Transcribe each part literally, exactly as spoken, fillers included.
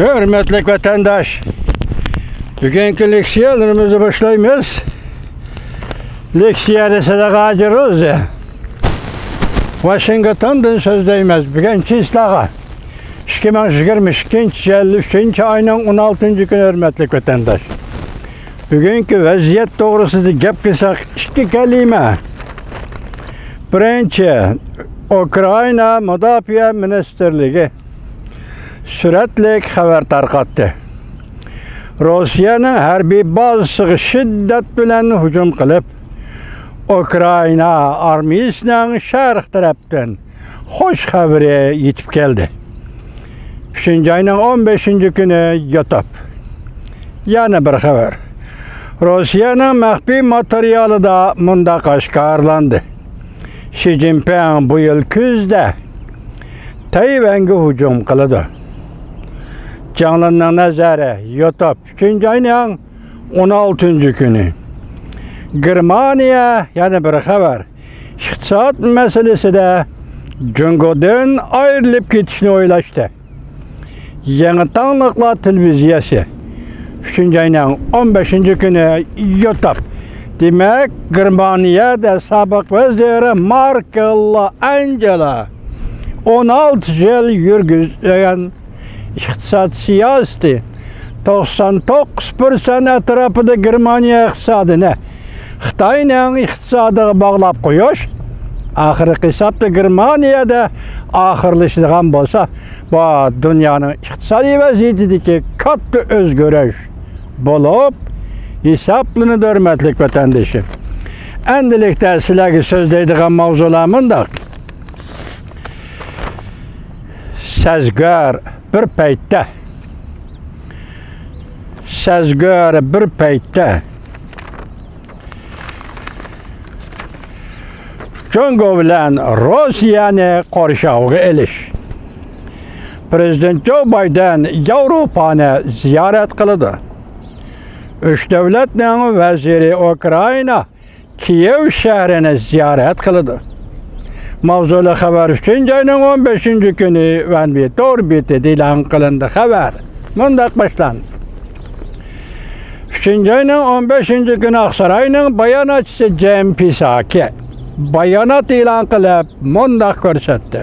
ھۆرمەتلىك ۋەتەنداش، بۈگۈنكى لېكسىيەلىرىمىزنى باشلايمىز. لېكسىيەدە سىلەرگە ھازىر روزى ۋاشىنگتوندىن سۆزلەيمىز. بۈگۈن چىسلاغا ئىككى مىڭ يىگىرمە ئىككىنچى يىل ئۈچىنچى ئاينىڭ ئون ئالتىنچى كۈنى، ھۆرمەتلىك ۋەتەنداش. بۈگۈنكى ۋەزىيەت توغرىسىدا گەپ قىلساق، ئىككى كەلىمە. بىرىنچى، ئۇكرائىنا مۇداپىئە مىنىستىرلىكى سۈرەتلىك خەۋەر تارقاتتى. روسىيەنىڭ ھەربىي بازىسىغا شىددەت بىلەن ھۇجۇم قىلىپ، ئۇكرائىنا ئارمىيىسىنىڭ شەرق تەرەپتىن خوش خەۋىرى يېتىپ كەلدى. ئۈچىنچى ئاينىڭ ئون بەشىنچى كۈنى يوتاپ. يەنە بىر خەۋەر. روسىيەنىڭ مەخپىي ماتېرىيالىدا مۇنداق ئاشكارىلاندى: شى جىنپىڭ بۇ يىل كۈزدە تەيۋەنگە ھۇجۇم قىلىدۇ. جاڭلىننىڭ نەزەرى، يوتاپ، ئۈچىنچى ئاينىڭ ئون ئالتىنچى كۈنى. گېرمانىيە، يەنە بىر خەۋەر، ئىقتىساد مەسىلىسىدە جۇڭگودىن ئايرىلىپ كېتىشنى ئويلاشتى. يېڭى تاڭلىقلار تېلېۋىزىيەسى، ئۈچىنچى ئاينىڭ ئون بەشىنچى كۈنى يوتاپ. دېمەك، گېرمانىيەدە سابىق ۋەزىر ماركېل ئانجېلا ئون ئالتە يىل يۈرگۈزگەن ئىقتىساد سىياسىتى، توقسان توققۇز پىرسەنت ئەتراپىدا گېرمانىيە ئىقتىسادىنى خىتاينىڭ ئىقتىسادىغا باغلاپ قويۇش، ئاخىرقى ھېسابتا گېرمانىيەدە ئاخىرلىشىدىغان بولسا، بۇ دۇنيانىڭ ئىقتىسادىي ۋەزىيىتىدىكى كاتتا ئۆزگىرىش بولۇپ ھېسابلىنىدۇ، ھۆرمەتلىك ۋەتەندىشىم. ئەمدىلىكتە سىلەرگە سۆزلەيدىغان ماۋزۇلار مۇنداق. سەزگۈر بىر پەيتتە، سەزگۈر بىر پەيتتە جۇڭگو بىلەن روسىيەنى قورشاۋغا ئېلىش. پىرېزىدېنت جو بايدېن ياۋروپانى زىيارەت قىلىدۇ. ئۈچ دۆلەتنىڭ ۋەزىرى ئۇكرائىنا كىيېۋ شەھىرىنى زىيارەت قىلىدۇ. ماۋزۇلۇق خەۋەر ئۈچىنچى ئاينىڭ ئون بەشىنچى كۈنى ۋەنۋى تور بېتىدە ئېلان قىلىندى. خەۋەر مۇنداق باشلاندى. ئۈچىنچى ئاينىڭ ئون بەشىنچى كۈنى ئاقساراينىڭ باياناتچىسى جېن پىساكى بايانات ئېلان قىلىپ، مۇنداق كۆرسەتتى.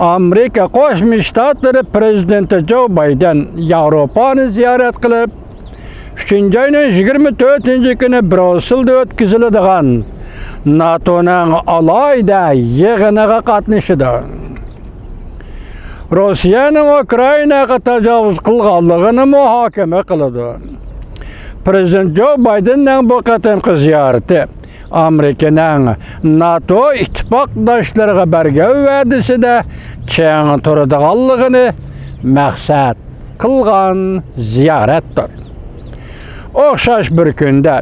ئامېرىكا قوشما شتاتلىرى پىرېزىدېنتى جو بايدېن ياۋروپانى زىيارەت قىلىپ، ئۈچىنچى ئاينىڭ يىگىرمە تۆتىنچى كۈنى بروسسېلدا ئۆتكۈزۈلىدىغان ناتونىڭ ئالاھىدە يىغىنىغا قاتنىشىدۇ. روسىيەنىڭ ئۇكرائىناغا تاجاۋۇز قىلغانلىقىنى مۇھاكىمە قىلىدۇ. پىرېزىدېنت جو بايدېننىڭ بۇ قېتىمقى زىيارىتى ئامېرىكىنىڭ ناتو ئىتتىپاقداشلىرىغا بەرگەن ۋەدىسىدە چىڭ تۇرىدىغانلىقىنى مەقسەت قىلغان زىيارەتتۇر. ئوخشاش بىر كۈندە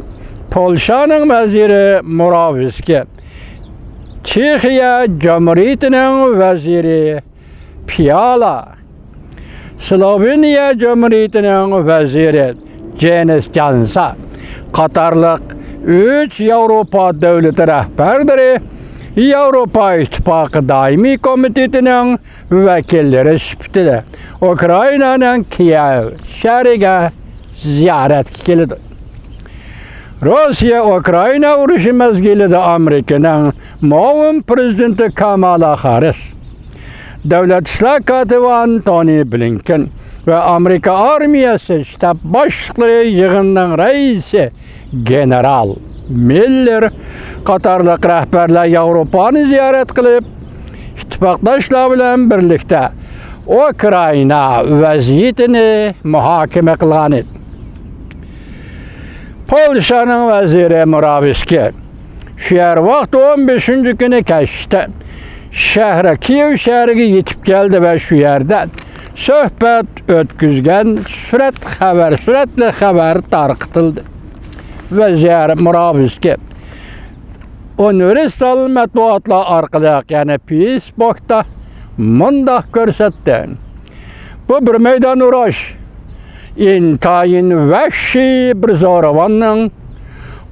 پولشانىڭ ۋەزىرى موراۋىسكى، چېخىيە جۇمھۇرىيىتىنىڭ ۋەزىرى پىيالا، سلوۋېنىيە جۇمھۇرىيىتىنىڭ ۋەزىرى جېنىس جانسا قاتارلىق ئۈچ ياۋروپا دۆلىتى رەھبەرلىرى ياۋروپا ئىتتىپاقى دائىمىي كومىتېتىنىڭ ۋەكىللىرى سۈپىتىدە ئۇكرائىنانىڭ كىيېۋ شەھىرىگە زىيارەتكە كېلىدۇ. روسىيە ئۇكرائىنا ئۇرۇشى مەزگىلىدە ئامېرىكىنىڭ مۇئاۋىن پىرېزىدېنتى كامالا خاررىس، دۆلەت ئىشلار كاتىپى ئانتونى بلىنكېن ۋە ئامېرىكا ئارمىيەسى شتاب باشلىقلىرى يىغىنىنىڭ رەئىسى گېنېرال مىللېر قاتارلىق رەھبەرلەر ياۋروپانى زىيارەت قىلىپ، ئىتتىپاقداشلار بىلەن بىرلىكتە ئۇكرائىنا ۋەزىيىتىنى مۇھاكىمە قىلغان ئىدى. پولشانىڭ ۋەزىرى موراۋىسكى شۇ يەر ۋاقتى ئون بەشىنچى كۈنى كەچتە شەھىرى كىيېۋ شەھىرىگە يېتىپ كەلدى ۋە شۇ يەردە سۆھبەت ئۆتكۈزگەن سۈرەت خەۋەر، سۈرەتلىك خەۋەر تارقىتىلدى. ۋەزىر موراۋىسكى ئۇنىۋېرسال مەتبۇئاتلار ئارقىلىق، يەنى فېيسبۇكتا مۇنداق كۆرسەتتى: بۇ بىر مەيدان ئۇرۇش. ئىنتايىن ۋەھشىي بىر زورىۋاننىڭ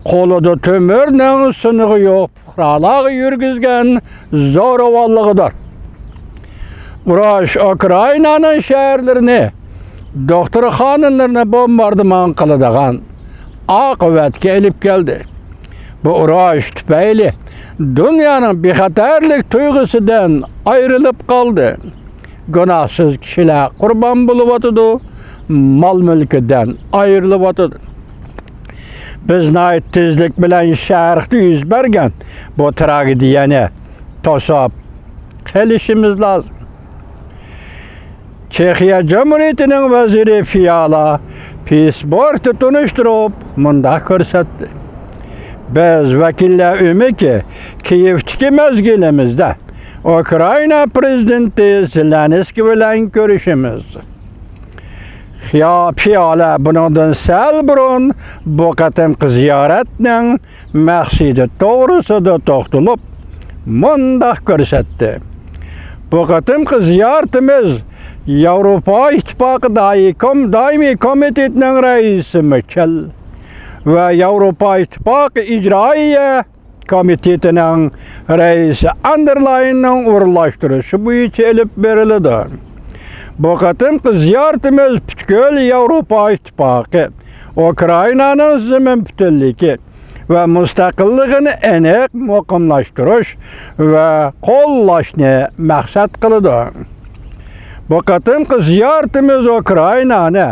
قولىدا تۆمۈرنىڭ سۇنۇقى يوق پۇقرالارغا يۈرگۈزگەن زورىۋانلىقىدۇر. ئۇرۇش ئۇكرائىنانىڭ شەھەرلىرىنى دوختۇرخانىلىرىنى بومباردىمان قىلىدىغان ئاقىۋەتكە ئېلىپ كەلدى. بۇ ئۇرۇش تۈپەيلى دۇنيانىڭ بىخەتەرلىك تۇيغۇسىدىن ئايرىلىپ قالدى. گۇناھسىز كىشىلەر قۇربان بولۇۋاتىدۇ، مال-مۈلكىدىن ئايرىلىۋاتىدۇ. بىز ناھايىتى تېزلىك بىلەن شەرقتە يۈز بەرگەن بۇ تراگېدىيەنى توسۇپ قېلىشىمىز لازىم. چېخىيە جۇمھۇرىيىتىنىڭ ۋەزىرى فىئالا پېيسبۇكتا تونۇشتۇرۇپ مۇنداق كۆرسەتتى: بىز ۋەكىللەر ئۆمىكى كىيېۋتىكى مەزگىلىمىزدە ئۇكرائىنا پىرېزىدېنتى زېلېنسكىي بىلەن كۆرۈشىمىز. خىيا پىئالە بۇنىڭدىن سەل بۇرۇن بۇ قېتىمقى زىيارەتنىڭ مەقسىتى توغرىسىدا توختىلىپ مۇنداق كۆرسەتتى: بۇ قېتىمقى زىيارىتىمىز ياۋروپا ئىتتىپاقى دائىي كوم-، دائىمىي كومىتېتىنىڭ رەئىسى مىچېل ۋە ياۋروپا ئىتتىپاقى ئىجرائىيە كومىتېتىنىڭ رەئىسى ئاندېرلايننىڭ ئورۇنلاشتۇرۇشى بويىچە ئېلىپ بېرىلىدۇ. بۇ قېتىمقى زىيارىتىمىز پۈتكۈل ياۋروپا ئىتتىپاقى، ئۇكرائىنانىڭ زېمىن پۈتۈنلۈكى ۋە مۇستەقىللىقىنى ئېنىق مۇقىملاشتۇرۇش ۋە قوللاشنى مەقسەت قىلىدۇ. بۇ قېتىمقى زىيارىتىمىز ئۇكرائىنانى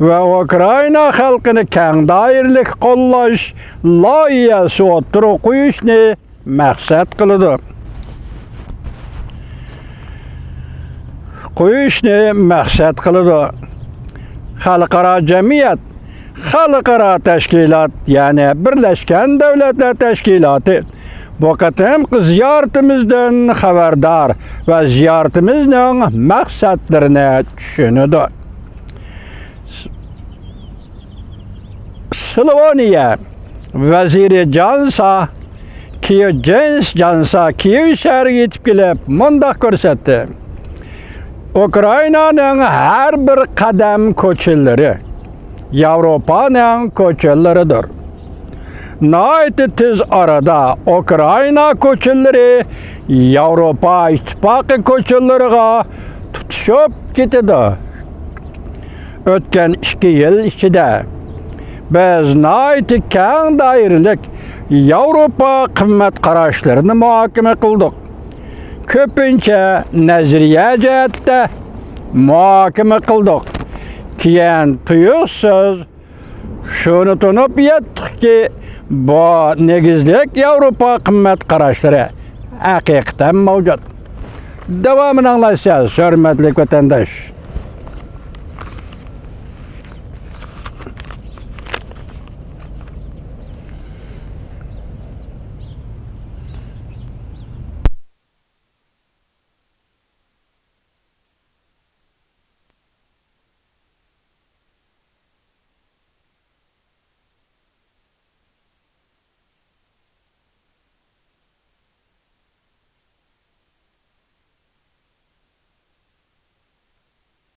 ۋە ئۇكرائىنا خەلقىنى كەڭ دائىرىلىك قوللاش لايىھەسى ئوتتۇرىغا قويۇشنى مەقسەت قىلىدۇ. قويۇشنى مەقسەت قىلىدۇ. خەلقئارا جەمئىيەت، خەلقئارا تەشكىلات، يەنى بىرلەشكەن دۆلەتلەر تەشكىلاتى بۇ قېتىمقى زىيارىتىمىزدىن خەۋەردار ۋە زىيارىتىمىزنىڭ مەقسەتلىرىنى چۈشىنىدۇ. سلوۋېنىيە ۋەزىرى جانسا كىيېۋ، جېنس جانسا كىيېۋ شەھىرىگە يېتىپ كېلىپ مۇنداق كۆرسەتتى: ئۇكرائىنانىڭ ھەر بىر قەدەم كوچىلىرى ياۋروپانىڭ كوچىلىرىدۇر. ناھايىتى تېز ئارىدا ئۇكرائىنا كوچىلىرى ياۋروپا ئىتتىپاقى كوچىلىرىغا تۇتىشىپ كېتىدۇ. ئۆتكەن ئىككى يىل ئىچىدە بىز ناھايىتى كەڭ دائىرىلىك ياۋروپا قىممەت قاراشلىرىنى مۇھاكىمە قىلدۇق. كۆپىنچە نەزەرىيە جەھەتتە مۇھاكىمە قىلدۇق. كېيىن تۇيۇقسىز شۇنى تونۇپ يەتتۇقكى، بۇ نېگىزلىك ياۋروپا قىممەت قاراشلىرى ھەقىقەتەن مەۋجۇت. داۋامىنى ئاڭلايسىز، ھۆرمەتلىك ۋەتەنداش.